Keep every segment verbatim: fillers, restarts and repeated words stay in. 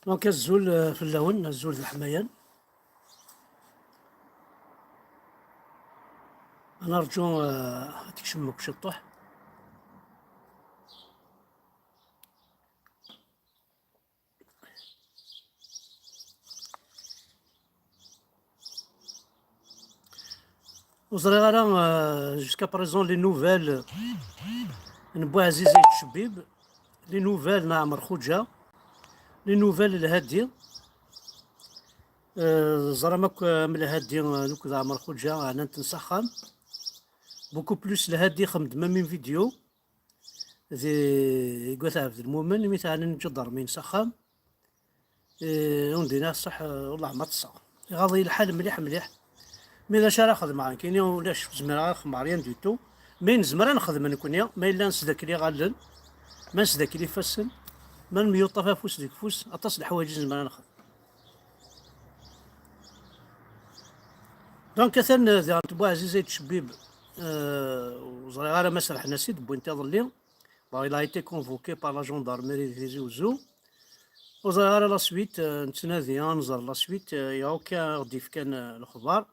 Donc, azul, euh, fell-awen, azul d leḥmayan. Ad nerǧu, euh, ad tekcem akk ciṭṭuḥ. Ur ẓriɣ ara, euh, jusqu'à présent, les nouvelles n Buɛziz Ayt Cbib, les nouvelles n Ɛmer Xuǧa, les nouvelles n Lhadi. Euh, ẓram akk, euh, am Lhadi, euh, akked Ɛmer Xuǧa, ɛnan-ten s axxam. Beaucoup plus Lhadi ixdem-d même une vidéo. Di Gwat Ɛebdelmumen, imi t-ɛnan lǧadarmiyen s axxam. Eh, undin-as ṣṣeḥ, eh, wellah ma ṭṭseɣ. Iɣaḍ-iyi lḥal mliḥ, mliḥ. Mi d acu ara xedmeɣ nekkini, ulac, ur zmireɣ ara xedmeɣ rien du tout. Mi nezmer ad nexdem nekkni, ma yella nesdakel iɣallen, ma nesdakel ifassen, ma nemyuṭṭaf afus deg ufus, aṭas n leḥwayeǧ i nezmer ad nexdem. Donc, atan, eh, diɣen Buɛziz Ayt Cbib, eh, ur ẓriɣ ara ma serḥen-as-id, wwin-t iḍelli. Bon, il a été convoqué par la gendarmerie de Tizi Ouzou. Ur ẓriɣ ara la suite, euh, nettnadi ad nẓer la suite, euh, il y a aucun i ɣ-d-yefkan, euh, lexbar.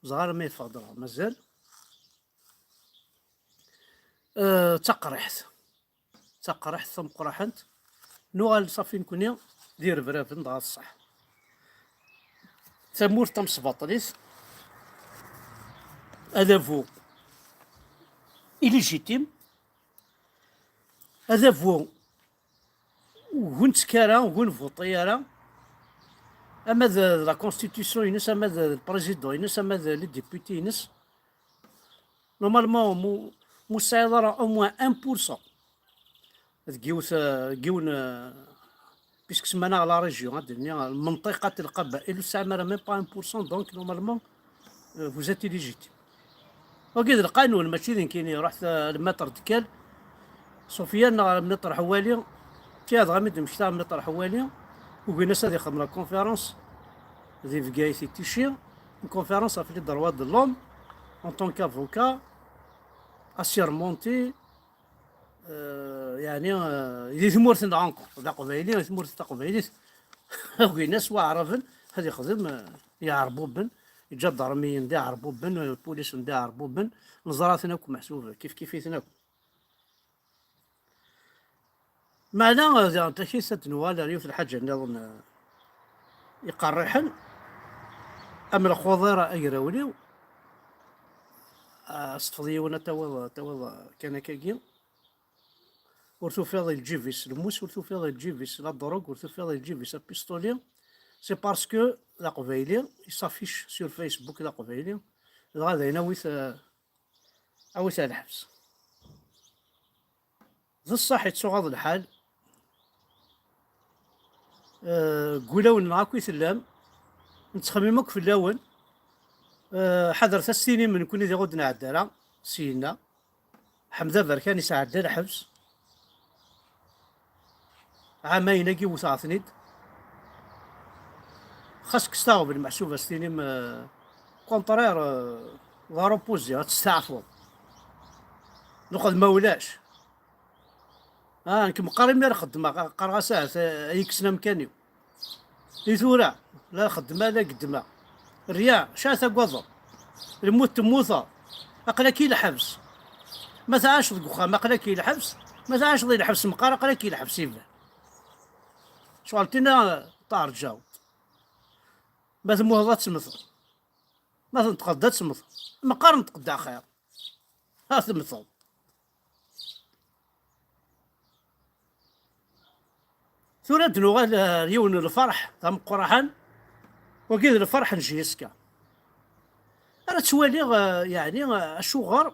Ur ẓriɣ ara ma yeffeɣ-d neɣ mazal. Euh, d taqriḥt. D taqriḥt tameqqraḥent. Nuɣal ṣafi nekni d irebraben dɣa d ṣṣeḥ. Tamurt tamesbaṭlit, adabu illégitime, adabu ur nettekk ara, ur nvuṭi ara, ama d, d la constitution-ines, ama d, d le président-ines, ama d les députés-ines. Normalement, mu, mu tesɛiḍ ara au moins un pour cent deg yiwet, euh, deg yiwen, euh, puisque semmaneɣ la région, ad d-nini, lmenṭiqa n lqaba'il, ur tesɛim ara même pas un pour cent, donc normalement, euh, vous êtes illégitime. Wagi d lqanun, mačči d nekkini, ruḥet, euh, le maître de quel, Sofiane neɣ le maître Ḥewwali, tiya dɣa mi d-mmektaɣ le maître Ḥewwali, ugin-as ad ixdem la conférence di Bgayet i Tichy, une conférence ɣef les droits de l'homme, en tant qu'avocat, assermenté, euh, yeɛni, euh, di tmurt-nneɣ encore, d aqbayli, di tmurt taqbaylit, ugin-as waɛraben ad ixdem, euh, iɛerbuben, iǧadarmiyen d iɛerbuben, euh, lpulisen d iɛerbuben, neẓra-ten akk meḥsub, kif kif-iten akk. Meɛna, euh, daɣen takit ad d-nuɣal ar yiwet n lḥaǧa nniḍen, euh, iqerriḥen, am lxuḍir agrawen-iw, ah, sṭfeḍ yiwen ad tawiḍ, ad tawiḍ, ah, kan akkagi. Ur tufiḍ i lǧib-is lmus, ur tufiḍ i lǧib-is la drogue, ur tufiḍ i lǧib-is apistoli. C'est parce que d aqbayli, il s'affiche sur Facebook d aqbayli, dɣa dayen awit, euh, awit ar lḥebs. D ṣṣeḥ, ittuɣaḍ lḥal. Eh, deg wulawen-nneɣ akk i tellam. Nettxemmim akk fell-awen. Eh, ḥadret ad s-tinim nekkni diɣ ur d-nɛedda ara syenna. Ḥmed Aberkan isɛedda lḥebs. Ɛamayen-agi wteɣ-ten-id. Xas kkes taɣbel meḥsub ad s-tinim, eh, contraire, eh, d aropposé, ad testeɛfuḍ. Nuqed ma ulac. Ah, nekk meqqar imi ara xeddmeɣ, qqareɣ-as ahat, eh, ad yi-kksen amkan-iw. I tura, la xeddmeɣ, la geddmeɣ. Rriya, acu ara tagadeḍ? Lmut temmuteḍ. Aql-ak i lḥebs. Ma tɛaceḍ deg uxxam, aql-ak i lḥebs. Ma tɛaceḍ i lḥebs meqqar, aql-ak i lḥebs iban. Ccɣel tinna tarǧaw. Ma temmuteḍ ad temmteḍ. Ma tenṭqeḍ-d ad temmteḍ. Meqqar neṭq-d axir. Ha temmteḍ. Tura ad d-nuɣal ar yiwen n lferḥ d ameqqraḥen, wagi d lferḥ n J S K. Ara ttwaliɣ, eh, yeɛni, eh, acuɣer,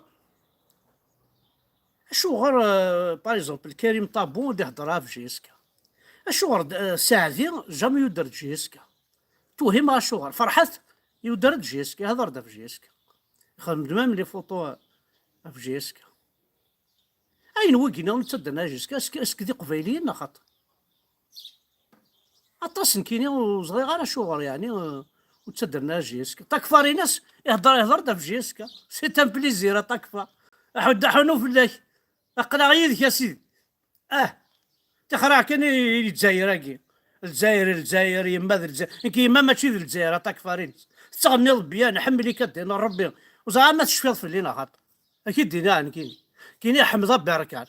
acuɣer, eh, par exemple, Karim Tabou ad ihder ɣef J S K? Acuɣer d, eh, Saɛdi jamais yudder-d J S K? Twehim acuɣer. Ferḥat yudder-d J S K, ihder-d ɣef J S K. Ixdem-d même les photos ɣef J S K. Ayen wigi nniḍen ttaddren ar J S K, est-ce que, est-ce que d iqbayliyen neɣ xaṭi? Aṭas nekkini ur ẓriɣ ara acuɣer, yeɛni, eh, ur ttaddren ara J S K. Takfar-ines, ihder, ihder-d ɣef J S K. C'est un plaisir, a Takfar. Aḥud, aḥunu fell-ak. Aql-aɣ yid-k, a sidi. Ah, tixraɛ kan i, i Lezzayer-agi. Lezzayer, Lezzayer, yemma d Lezzayer. Nekk yemma mačči d Lezzayer, aṭak farin. Tettɣenniḍ byan, ḥemmel-ik ad d-iniḍ Rebbi. Ur ẓriɣ ma tecfiḍ fell-i neɣ xaṭi. Ad k-id-iniɣ nekkini. Kini ḥemmḍ aberkan.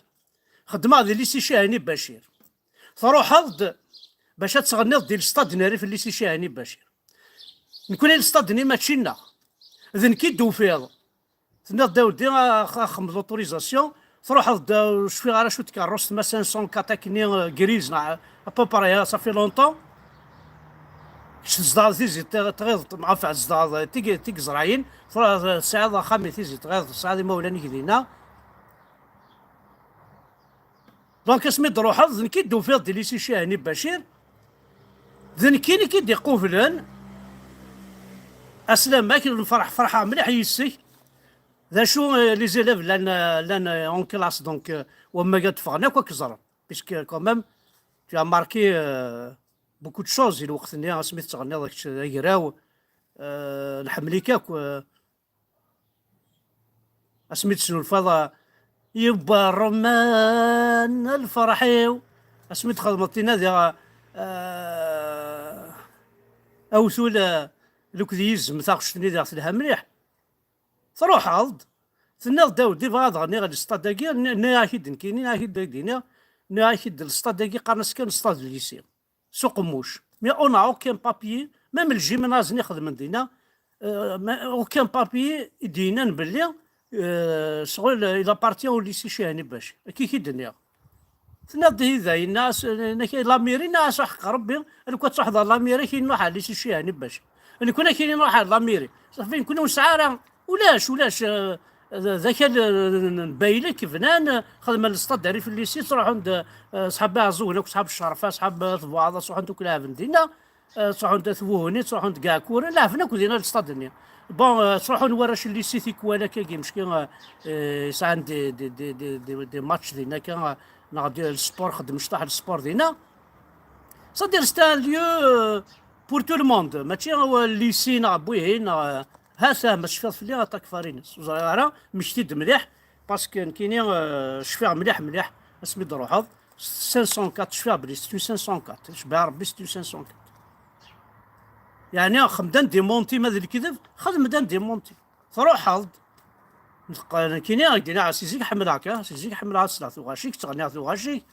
Xeddmeɣ di lycée Cihani Bacir. Truḥeḍ-d bac ad tɣenniḍ di lstad n Rrif n lycée Cihani Bacir. Nekkni lstad-nni mačči nneɣ. D nekk i d-tufiḍ. Tenniḍ-d a weddi, a, a xemm l'autorisation, truḥeḍ-d, ur cfiɣ ara acu tkerrust, ma cinq cent quatre akkenni, euh, grise, neɣ à peu près, hein, ça fait longtemps. Kečč tzedɣeḍ Tizi Tɣiḍ, enfin, tzedɣeḍ Tig-, Tigeẓrayin, truḥeḍ, euh, tesɛiḍ axxam i Tizi Tɣiḍ, tesɛiḍ imawlan-ik dinna. Donc, asmi d-truḥeḍ, d nekk i d-tufiḍ di lycée Cihani Bacir, d nekkini i k-id-iqublen, aslamak, lferḥ, ferḥeɣ mliḥ yis-k. D acu, euh, les élèves llan, euh, llan, euh, en classe, donc, euh, wamma ad ffɣen akk ad k-ẓren, puisque quand même, tu as marqué, euh, beaucoup de choses, i lweqt-nni, asmi tettɣenniḍ kečč d agraw, euh, nḥemmel-ik akk, euh, asmi d-tesnulfaḍ, euh, yewwa ṛṛeman lferḥ-iw, asmi d-txedmeḍ tinna diɣ, euh, awtul, euh, lekd yizem taɣect-nni diɣ telha mliḥ. Truḥeḍ-d, tenniḍ-d, a weddi, bɣiɣ ad ɣniɣ lestad-agi, nni-, nniɣ-ak-id nekkini, nniɣ-ak-id ad d-iniɣ, nniɣ-ak-id lestad-agi, qqaren-as kan lestad n lycée. S uqemmuc. Mais on a aucun papier, même le gymnase-nni xedmen dinna, euh, mais aucun papier i d-yennan belli, euh, sɣul, il appartient au lycée Cihani Bacir. Akka i k-id-nniɣ. Tenniḍ-d dayen, as-, nekk, lamiri, nniɣ-as aḥeqq Rebbi, lukan ad truḥeḍ ɣer lamiri, ad k-in-iruḥ ɣer lycée Cihani Bacir. Nekk ur ak-in-iruḥ ɣer lamiri. Ṣafi, nekkni ur nesɛi ara, ulac, ulac, eh, d, d akal, eh, n baylek, bnan, eh, xedmen lestad Rrif n lycée, ttruḥun-d, eh, ṣḥab Iɛeẓẓugen akk, ṣḥab Ccerfa, ṣḥab, eh, Tbuɛḍa, ttruḥun-d akk leɛben dinna. Eh, ttruḥun-d At Buhuni, ttruḥun-d Gaɛkuren, leɛben akk dinna lestad-nni. Bon, eh, ttruḥun warrac n lycée tikwal akkagi, mecki, eh, eh, sɛan des, des, des, des, des, des matchs dinna akka, eh, neɣ d-, le sport, xeddmen cṭaḥ le sport dinna. C'est-à-dire, c'est un lieu, euh, pour tout le monde. Mačči, euh, lycée neɣ wihin, neɣ, euh, ha-t-a, ma tecfiḍ fell-i, aṭak farin-is. Ur ẓriɣ ara, mmekti-d mliḥ, parce que nekkini, euh, cfiɣ mliḥ, mliḥ, asmi d-truḥeḍ. Cinq cent quatre, cfiɣ belli c'est une cinq cent quatre. Cbiɣ Rebbi c'est une cinq cent quatre. Yeɛni, xdem-d un démenti, ma d lekdeb, xdem-d un démenti. Truḥeḍ-d. Neqq-, nekkini, ak-d-iniɣ, si zik ḥemmleɣ-k, ah, si zik ḥemmleɣ ad sleɣ tuɣac-ik, ttɣenniɣ tuɣac-ik.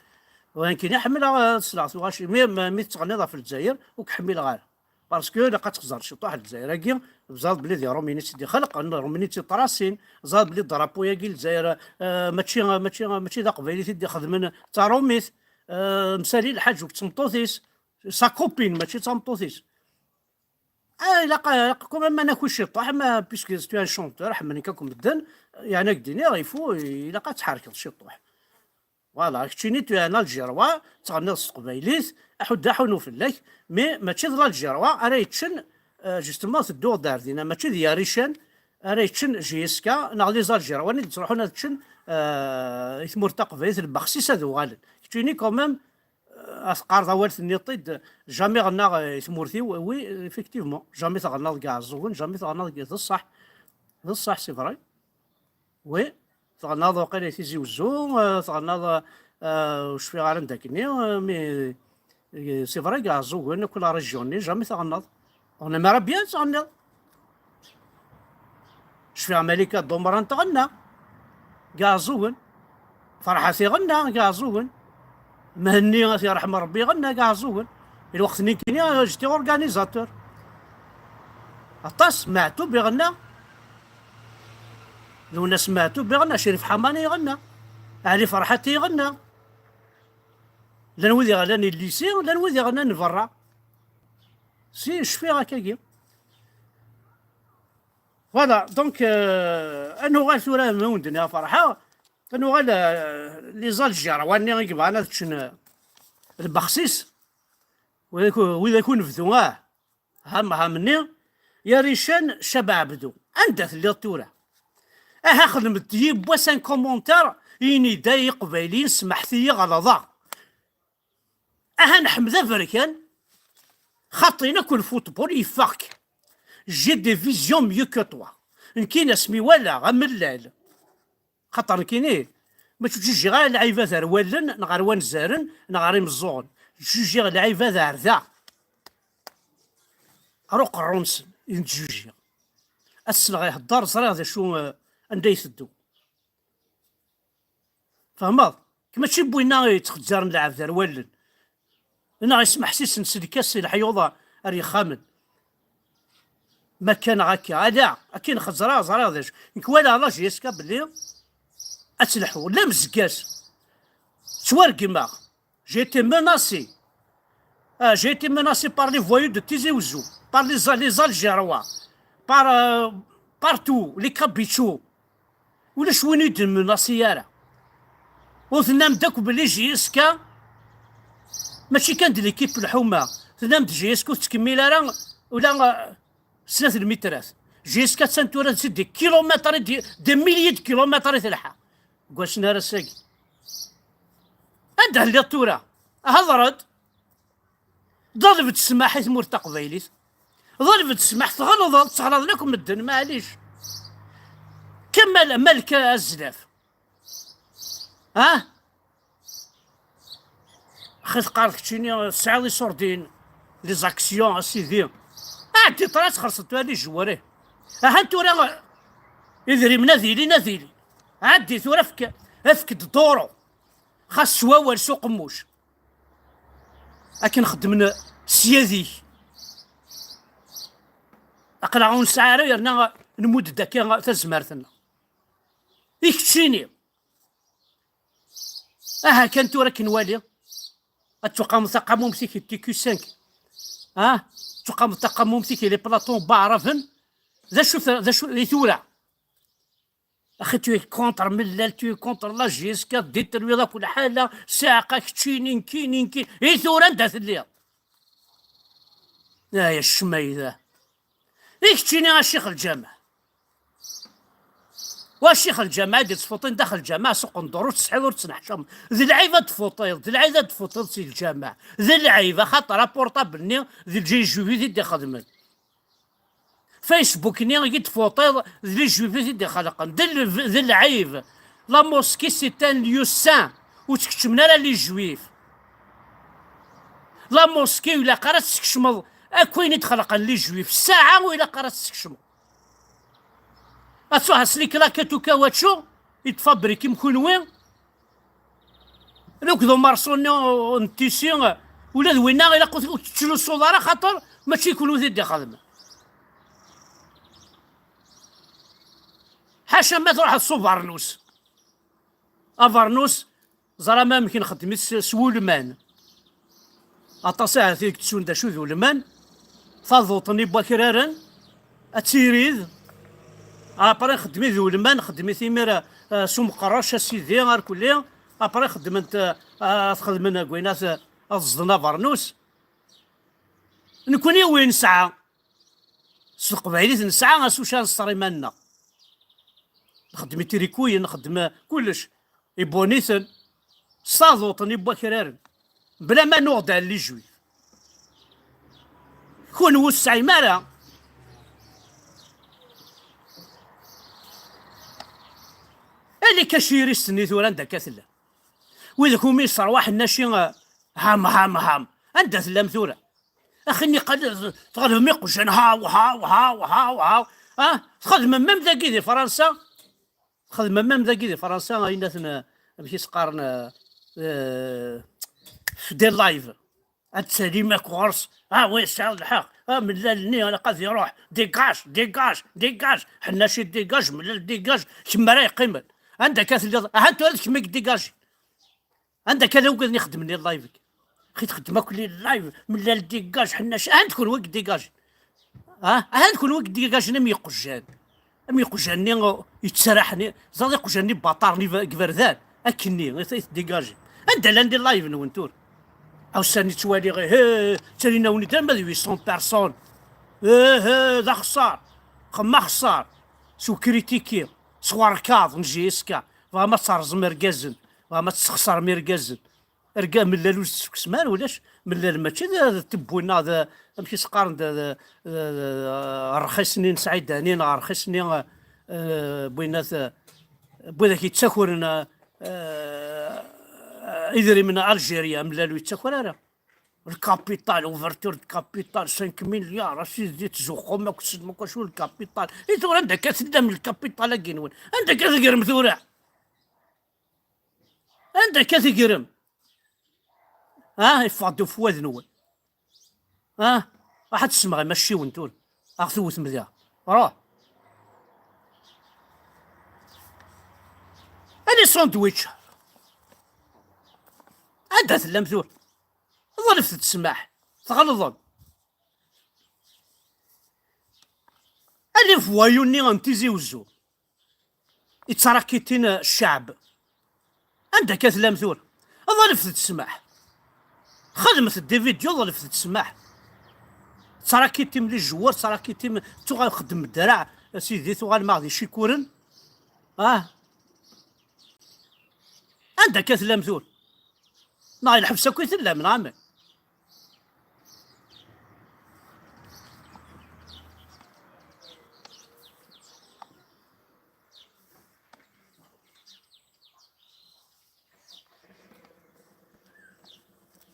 Wa nekkini ḥemmleɣ ad sleɣ tuɣac-ik. Mi, mi, mi tettɣenniḍ ɣef Lezzayer, ur k-ḥemmileɣ ara. Parce que ilaq ad txeẓẓer ciṭuḥ Lezzayer-agi, teẓriḍ belli d Irumini i tt-id-ixelqen, Irumini i tt-iṭrasin, teẓriḍ belli drapeau-agi Lezzayer, eh, mačči, mačči, mačči d aqbayli i t-id-ixedmen, d tarumit, eh, Msali Lḥaǧ akked tmeṭṭut-is, sa copine, mačči d tameṭṭut-is. Ah, ilaq, ilaq quand même ad naki ciṭuḥ, ma, puisque c'est un chanteur, ḥemmlen-k akk medden, yeɛni ad k-d-iniɣ, il faut, ilaq ad tḥerkeḍ ciṭuḥ. Voilà, keččini tu es un Algérois, tettɣenniḍ s teqbaylit, aḥuddu aḥunu fell-ak, mais mačči d l'Algérois ara yeččen, euh, justement, tedduɣ-d ar dinna, mačči d Yaricen ara yeččen J S K, neɣ les Algérois i d-ttruḥun ad ččen, euh, i tmurt taqbaylit, lbexsis ad uɣalen. Keččini quand même, euh, ad teqqareḍ awal tenniḍ-t-id, jamais ɣennaɣ, euh, i tmurt-iw, oui, effectivement, jamais tɣennaḍ deg Iɛeẓẓugen, jamais tɣennaḍ deg, d ṣṣeḥ, d ṣṣeḥ, c'est vrai. Oui, tɣennaḍ waqila i Tizi Wezzu, euh, tɣennaḍ, euh, ur cfiɣ ara anda akkenni, euh, mais, euh, c'est vrai, deg Iɛeẓẓugen, akk la région-nni, jamais tɣennaḍ. On aimerait bien tɣenniḍ. Cfiɣ Malika Dumran tɣenna, deg Iɛeẓẓugen. Ferḥat iɣenna, deg Iɛeẓẓugen. Mhenni, ad t-yerḥem Rebbi, iɣenna, deg Iɛeẓẓugen. I lweqt-nni nekkini, j'étais organisateur. Aṭas, Meɛtub iɣenna. Lwennas Meɛtub iɣenna, Crif Ḥamani iɣenna. Ɛli Ferḥat iɣenna. Llan wid iɣennan i lycée, llan wid iɣennan berra. Si, cfiɣ akkagi. Voilà, donc, euh, ad nuɣal tura, ma wen-d-nniɣ ferḥeɣ, ad nuɣal, euh, les Algérois-nni i yebɣan ad ččen, euh, lbexsis, widak, widak ur nebdu, ah, ham, ham-nni, Yarican, Caba Ɛebdu, anda telliḍ tura? Aha, xdem-d yiwwas un commentaire, ini-d, ay Iqbayliyen, smeḥt-iyi ɣelḍeɣ. Aha, nḥemd aberkan, xaṭi akk lfutbol yeffeɣ-k. J'ai des visions mieux que toi. Nekkini asmi walaɣ amellal, xaṭer nekkini mačči ur ttjejjiɣ ara lɛibad ar wallen, neɣ ar wanzaren, neɣ ar imeẓẓuɣen. Jujiɣ lɛibad ar da. Ar uqerru-nsen i ttjujiɣ. Ad sleɣ ihedder, ẓriɣ d acu, eh, anda iteddu. Fehmeḍ? Mačči n winna yettxezzaren lɛebd ar wallen, neɣ ismeḥsisen s lkas si leḥyuḍ ar yexxamen. Ma kkaneɣ akka, ala, akken xeẓreɣ, ẓriɣ d acu. Nekk walaɣ la J S K belli ad telḥu, la mezgas. Ttwargmeɣ. J'ai été menacé. Ah, j'ai été menacé par les voyous de Tizi Ouzou, par les, les Algérois, par, euh, partout, les Kabyles. Ulac win i d-menacé ara. U tennam-d akk belli J S K mačči kan d l'équipe n lḥuma. Tennam-d J S K ur tettkemmil ara ula, euh, snat lmitrat. J S K attan tura d des kilomètres, des, des milliers de kilomètres i telḥa. Deg wass n ar ass-agi. Anda telliḍ tura? Hḍer-d. Ḍaleb-d ssmaḥ i tmurt taqbaylit. Ḍaleb-d ssmaḥ, tɣelḍeḍ, ttɣalaḍen akk medden, maɛlic. Kemmel, malek azlaf. Ha? Axi teqqareḍ keččini tesɛiḍ iṣurdiyen, les actions, a sidi. Ɛeddi ṭṭra txellṣeḍ tura les joueurs. Ahan tura idrimen ad ilin, ad ilin. Ɛeddi tura efk, efk-d duru. Xas s wawal, s uqemmuc. Akken xeddmen s yad-ik. Aql-aɣ ur nesɛi ara, yerna nmudd-d akka tazmert-nneɣ. I keččini? Aha kan tura ad k-nwali. Ad tuqameḍ taqamumit-ik i T Q cinq. Ah? Ad tuqameḍ taqamumit-ik i les plateaux n Baɛraben. D acu t-, d acu i tura? Axi tu es contre Mellal, tu es contre la J S K, détruire akk lḥala, ssiɛqa keččini, nekkini, nekkini. I tura anda telliḍ? Ay, a ccmayda. I keččini a ccix lǧameɛ. Wa ccix lǧameɛ i d-yettfuṭin daxel lǧameɛ, suq n dur, ur tesɛiḍ, ur tettneḥcameḍ. D lɛib ad tfuṭiḍ, d lɛib ad tfuṭiḍ si lǧameɛ. D lɛib, axaṭer aportable-nni d lǧijubi i t-id-ixedmen. Facebook-nni i d-tfuṭiḍ d les juifs i t-id-ixelqen. D l-, d lɛib. La mosquée, c'est un lieu saint. Ur ttkeččmen ara les juifs. La mosquée, ur ilaq ara ad teskecmeḍ akk ayen i d-xelqen les juifs. Ssaɛa ur ilaq ara ad teskecmeḍ. Ad tuḥas les claquettes u kawačču i tfabrikim kunwi. Akked umerṣu-nni n tisi, ula d winna ilaq ur, ur tettlusuḍ ara, xaṭer mačči d kunwi i t-id-ixedmen. Ḥaca ma truḥeḍ s ubernus. Abernus, ẓer ama amek nxeddem-it s, s wulman. Aṭas ahat i yettun d acu d ulman, taḍuṭ-nni n wakraren, ad tirid, après nxeddem-it d ulman, nxeddem-it imir, eh, s umqerrac, a sidi, arkelli, après xeddmen-t, eh, ad t-xedmen deg wayen ad, ad ẓden abernus. Nekkni wi nesɛa, s teqbaylit nesɛa, a s uca nṣer iman-nneɣ. Nxeddem itrikuyen, nxeddem kullec. Iwwin-iten s taḍuṭ-nni n wakraren, bla ma nuɣ-d ɛelli juif. Kunwi ur tesɛim ara. Ali kacirist-nni tura anda akka tella? Wid umi yesserwaḥen naci, ham, ham, ham. Anda tellam tura? Axi niqal tɣelbem iqjan, haw, haw, haw, haw, haw. Ah, txedmem même dagi di Fransa. Xedmem même dagi di Fransa, ayen aten, amek i s-qqaren, eh, f des lives. Ad talim akk ɣur-s, ah, wa yesɛa lḥeqq, ah, Mellal-nni ilaq ad iruḥ, dégage, dégage, dégage, Ḥennaci dégage, Mellal dégage, kemm ara yeqqimen. Anda akka telliḍ? Ahat tura d kemm i yedégage. Anda akka d awgad-nni ixeddmen les lives-ik? Axi txeddem akk les lives, Mellal dégage, Ḥennaci, ahat d kunwi i yedégage. Ah, ahat d kunwi i yedégagen am yiqjan. Am yiqjan-nni, uh, yettraḥen, ẓer iqjan-nni baṭar-nni ba-, deg iberdan, akkenni, i t-, i t-dégagen. Anda llan les lives-nwen tura? Awsan i ttwaliɣ, eh, ttalin-awen-id arma d huit cents personnes. Eh, eh, d axeṣṣar. Xem axeṣṣar. S ukritiki, s werkaḍ n J S K. Tebɣam ad terẓem irgazen. Tebɣam ad tesxeṣrem irgazen. Arga Mellal ur s-tsuksem ara, ulac. Mellal mačči d, d tebwin neɣ d, amek i s-qqaren, d, d, d, d, rxis-nni n Sɛidani neɣ rxis-nni, eh, n winat, eh, n widak yettakren, eh, idrimen n Algérie, Mellal ur yettaker ara. Le capital, ouverture de capital, cinq milliards, asidi tzuxxum akk tessnem akk acu le capital. I tura anda akka tellam le capital-agi-nwen? Anda akka tegrem tura? Anda akka tegrem? Ah, iffeɣ-d ufwad-nwen. Ah, raḥ ad tsemɣem acciwen tura. Aɣ tewtem diɣ. Ruḥ. Ani sandwich? Anda tellam tura? Ḍalfet ssmaḥ. Tɣelḍem. Ani voyou-nni n Tizi Uzzu? Yettarakitin cceɛb. Anda akka tellam tura? Ḍalfet ssmaḥ. Xedmet des vidéos, ḍalfet ssmaḥ. Ttarakitim les joueurs, ttarakitim, tuɣal xeddem ddreɛ, a sidi, tuɣal maɣ d icikuren. Ah. Anda akka tellam tura? Neɣ i lḥebs akk i tellam, neɣ amek?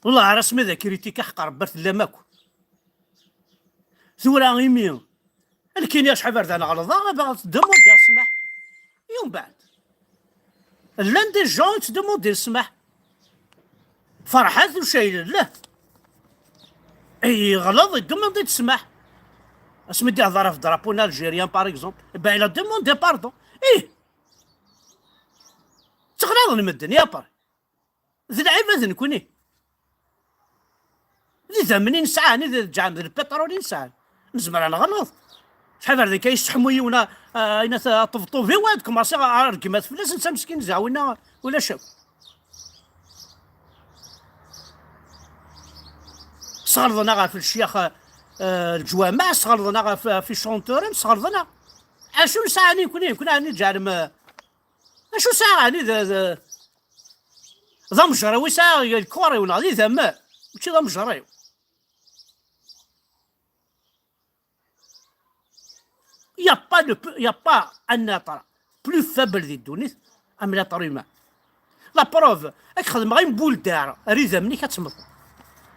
Wellah ar asmi d akritik aḥeqq Rebbi ar tellam akk. Tura imi nekini acḥal berdan ɣelḍeɣ, ad demandé ssmaḥ. I umbeɛd llan des gens yettdemandin ssmaḥ. Ferḥat ucaylen llah. Yeɣleḍ, yedemandi-d ssmaḥ. Asmi d-ihḍer ɣef drapeau n Algérien, par exemple, ben, il a demandé pardon. Ih! Ttexlaḍen medden, yapar. D lɛibad nekni. D idammen i nesɛa, ɛni d lǧam, d lpiṭrul i nesɛa. Nezmer ad neɣleḍ. Acḥal ar deg-a yesseḥmu yiwen, a, a, ayen at, aṭebṭub-iw, ad kmaṣiɣ argmat fell-as, netta meskin zeɛwina ulac akk. Sɣelḍen-aɣ ɣef lecyax, a, a, leǧwameɛ, sɣelḍen-aɣ ɣef, ɣef icanturen, sɣelḍen-aɣ. Acu nesɛa nekni, nekni ɛni ǧeɛlem, a, acu sɛiɣ ɛni d, d, d amejraw i sɛiɣ lkor-iw neɣ d idammen, mačči d amejraw. Y a pas le, y a pas un être plus faible di ddunit am l'être humain. La preuve, ad k-xedmeɣ une boule d'air ar idammen-ik ad temmteḍ.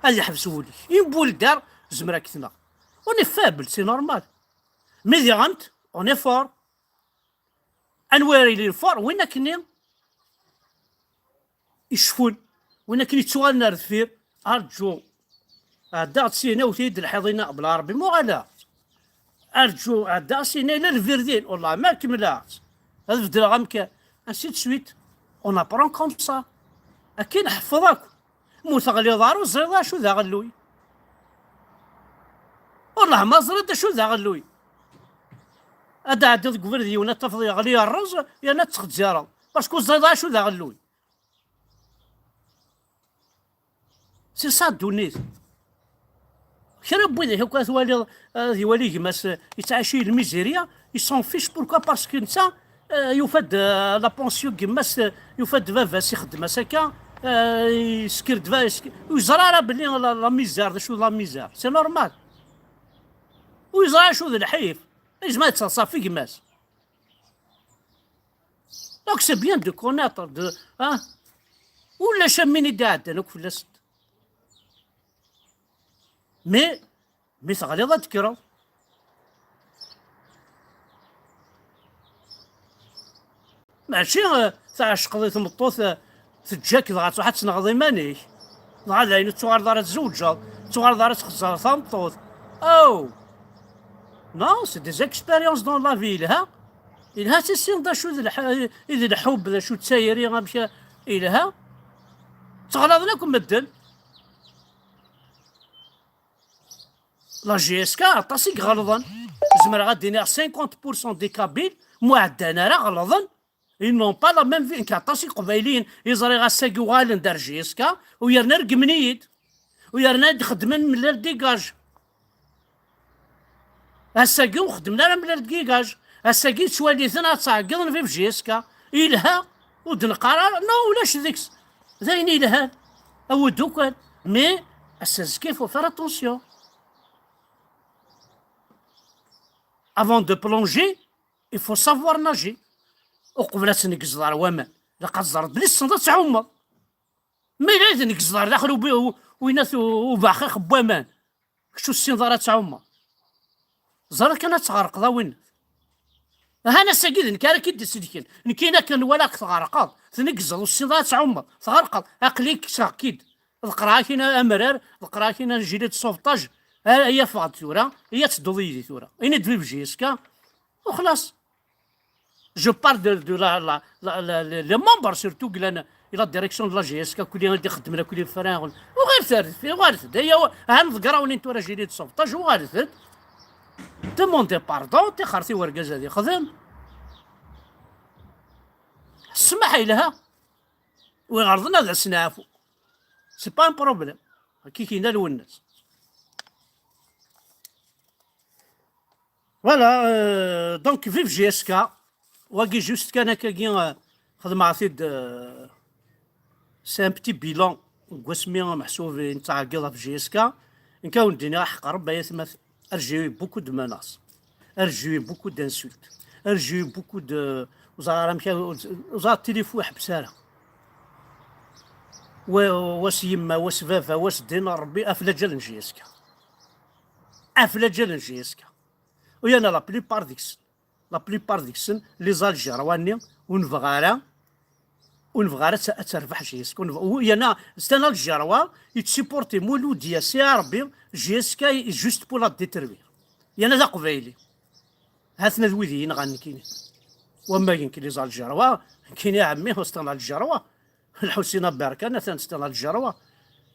Ad yeḥbes wul-ik. Une boule d'air, zemreɣ ad k-tneɣ. On est faible, c'est normal. Mais diɣen, on est fort. Anwa ara yilin fort? Win akkenni icefun, win akken yettuɣalen ar deffir. Arǧu, ɛeddaɣ-d syin, awet-iyi-d lḥiḍ-inna, bla Ṛebbi muɣaleɣ. Arǧu, ɛeddaɣ syin, yella lvirdin, wellah ma kemmleɣ-tt, ad beddleɣ amkan, ainsi de suite. On apprend comme ça. Akken ḥeffeḍ akk. Mu teɣliḍ ara ur teẓriḍ acu d aɣelluy. Wellah ma teẓriḍ acu d aɣelluy, ad d-ɛeddiḍ deg ubrid yiwen ad tafeḍ yeɣli yerreẓ, yerna ad tettxezzireḍ, parce que ur teẓriḍ acu d aɣelluy. C'est ça ddunit. Kra n wid akk ad twaliḍ, ad iwali gma-s, eh, yettɛici lmizirya, il s'en fiche. Pourquoi? Parce que netta, eh, yufa-d, eh, la pension n gma-s, eh, yufa-d baba-s ixeddem-as akka, eh, yesker-d ba-, yesker-, ur yeẓra ara belli la, la misère, d acu d la misère. C'est normal. Ur yeẓra acu d lḥif. Yezmer ad yettaḍsa ɣef gma-s. Donc c'est bien de connaître, de, hein. Ulac am win i d-iɛeddan akk fell-asent. Mais mi teɣliḍ ad d-tekkreḍ. Mačči, eh, tɛecqeḍ i tmeṭṭut, eh, teǧǧa-k dɣa ad truḥ ad tenɣeḍ iman-ik. Dɣa d ayen ur tettuɣaleḍ ara tzewǧeḍ, ur tettuɣaleḍ ara txezzreḍ tameṭṭut. Oh! Non, c'est des expériences dans la vie, yelha. Yelha tissineḍ d acu d lḥ-, i d lḥubb, d acu d tayri, amek a-, yelha. Ttɣalaḍen akk medden. La J S K aṭas i iɣelḍen. Zemreɣ ad d-iniɣ cinquante pour cent des Kabyles, mu ɛeddan ara ɣelḍen. Ils n'ont pas la même vie. Nekk aṭas iqbayliyen i ẓriɣ ass-agi uɣalen-d ar J S K, u yerna regmen-iyi-d, u yerna ad xedmen mlal dégage. Ass-agi ur xeddmen ara mlal dégage. Ass-agi ttwali-ten ad ttɛeggiḍen vive J S K. Yelha, ur d-neqqar ara, non, ulac deg-s. D ayen yelhan. Awi-d ukan. Mais, ass-a azekka, il faut faire attention. Avant de plonger, il faut savoir nager. Uqbel ad tneggzeḍ ɣer waman, ilaq ad teẓreḍ belli tessneḍ ad tɛummeḍ. Ma yella ad tneggzeḍ ɣer daxel ubi-, u-, Winat u-, ubaxix n waman. Kečč ur tessineḍ ara ad tɛummeḍ. Ẓer kan ad tɣerqeḍ a winat. Ahan ass-agi d nekk ara k-id-isellken. Nekkini akken walaɣ-k tɣerqeḍ, tneggzeḍ, ur tessineḍ ara ad tɛummeḍ, tɣerqeḍ. Aql-i kkseɣ-k-id. Ḍeqqreɣ-ak-in amerar, ḍeqqreɣ-ak-in gilet de sauvetage. Ay, ay, ffeɣ-d tura, ay ad tedduḍ yid-i tura. Ini-d vive J S K, u xlaṣ. Je parle de, de la, la, la, la, les, les membres surtout qui sont à la direction de la J S K, كل اللي يخدم لك كل فرع. وغير ثالث في، وغير ثالث. هي و-، هان ضقراوني انتو راه جيني تصوف طاج، وغير ثالث. Demandez pardon, تي خرتي ورقاز هذه خدم. السماح لها. ويغرضنا هذا سنعفو. C'est pas un problème. كي كاين الونس. Voilà, euh, donc vive J S K. Wagi juste kan akkagi, euh, xedmeɣ-t-id, euh, c'est un petit bilan. Deg wasmi meḥsub nettɛeggiḍ ɣef J S K. Nekk ad wen-d-iniɣ aḥeqq Rebbi ay atmaten. J'ai eu beaucoup de menaces. J'ai eu beaucoup d'insultes. J'ai eu beaucoup de, ur ẓriɣ ara amek, ur ẓriɣ tilifu ḥbes ara. Wa, wa s yemma, wa s baba, wa s ddin n Rebbi, af laǧal n J S K. Af laǧal n J S K. U yana la plupart deg-sen, la plupart deg-sen, les Algérois-nni, ur nebɣa ara, ur nebɣa ara ad t-, ad terbeḥ J S K. Ur nebɣa, u yana, c'est un Algérois, yettsuporti Mouloudia, si Rebbi, J S K est juste pour la détruire. Yana d aqbayli. Ha-ten-a d wid i yi-nɣan nekkini. Wamma d nekk les Algérois, nekkini a ɛemmi, c'est un Algérois. Lḥusin Aberkan, atan c'est un Algérois.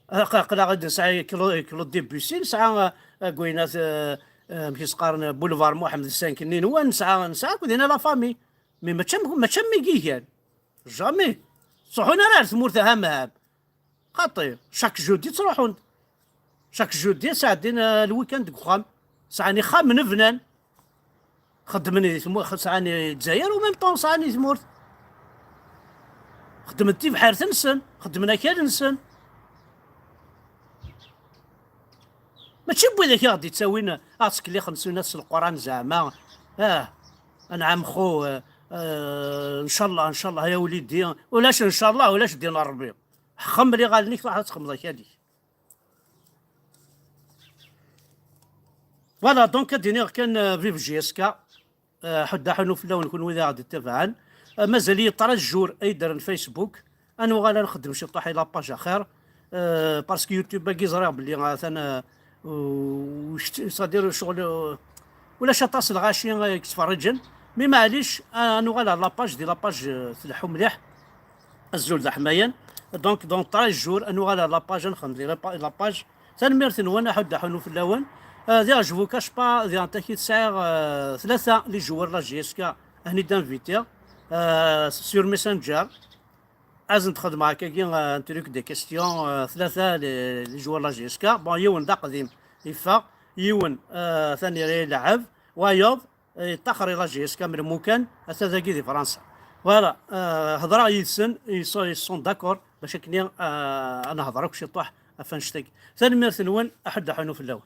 Aq-, aql-aɣ-d nesɛa Clo-, Claude Debussy, nesɛa, euh, Gwinat, euh, euh, amek i s-qqaren, Boulevard Mohamed cinq-nni nwen, nesɛa, nesɛa akk dinna la famille. Mais mačči am, mačči am mi i gan. Jamais. Ttruḥun ara ar tmurt ahamham. Xaṭi, chaque jeudi ttruḥun-d. Chaque jeudi sɛeddin, euh, le week-end deg uxxam. Sɛan ixxamen bnan. Xeddmen di tmurt, sɛan i Lezzayer, u même temps sɛan i tmurt. Xeddmen tibḥirt-nsen, xeddmen akal-nsen. Mačči n widak i ɣ-d-ittawin, ad ɣ-ttkellixen s winat s Leqran zeɛma. Ah, anɛam xo, eh, eh, ncallah, ncallah, ya wlidi. Ulac ncallah, ulac ddin n Rebbi. Ḥxem iɣallen-ik, truḥ ad txedmeḍ akal-ik. Voilà, donc ad d-iniɣ kan, euh, vive J S K. Euh, ḥedd aḥunu fell-awen kunwi d aɣ-d-ittabaɛen. Euh, mazal-iyi ṭṭraj jours ay ddren Facebook. Ad nuɣal ad nxeddem ciṭuḥ i la page axir. Euh, parce que YouTube-agi ẓriɣ belli atan, euh, u-, u-, c'est-à-dire ccɣel, euh, ulac aṭas n lɣaci ay yettferriǧen. Mais maɛlic, ad nuɣal ar la page, di la page, euh, tleḥḥu mliḥ. Azul d aḥmayan. Donc, dans treize jours, ad nuɣal ar la page, ad nxeddem di la pa-, la page. Tanemmirt-nwen, aḥud aḥunu fell-awen. Euh, diɣ, je vous cache pas, diɣ, takit sɛiɣ, euh, tlata les joueurs la J S K, ad ten-id-invitiɣ, euh, sur Messenger. Ad sen-d-xedmeɣ akkagi, euh, un truc de questions, euh, tlata les, les joueurs la J S K. Bon, yiwen d aqdim, yeffeɣ. Yiwen, euh, atan ileɛɛeb. Wayeḍ, yeṭṭaxer i la J S K am lmukan, ata dagi di Fransa. Voilà, euh, hedreɣ yid-sen, ils sont, ils sont d'accord, bac akken, euh, ad nehder akk ciṭuḥ ɣef annect-agi. Tanemmirt-nwen, aḥud aḥunu fell-awen.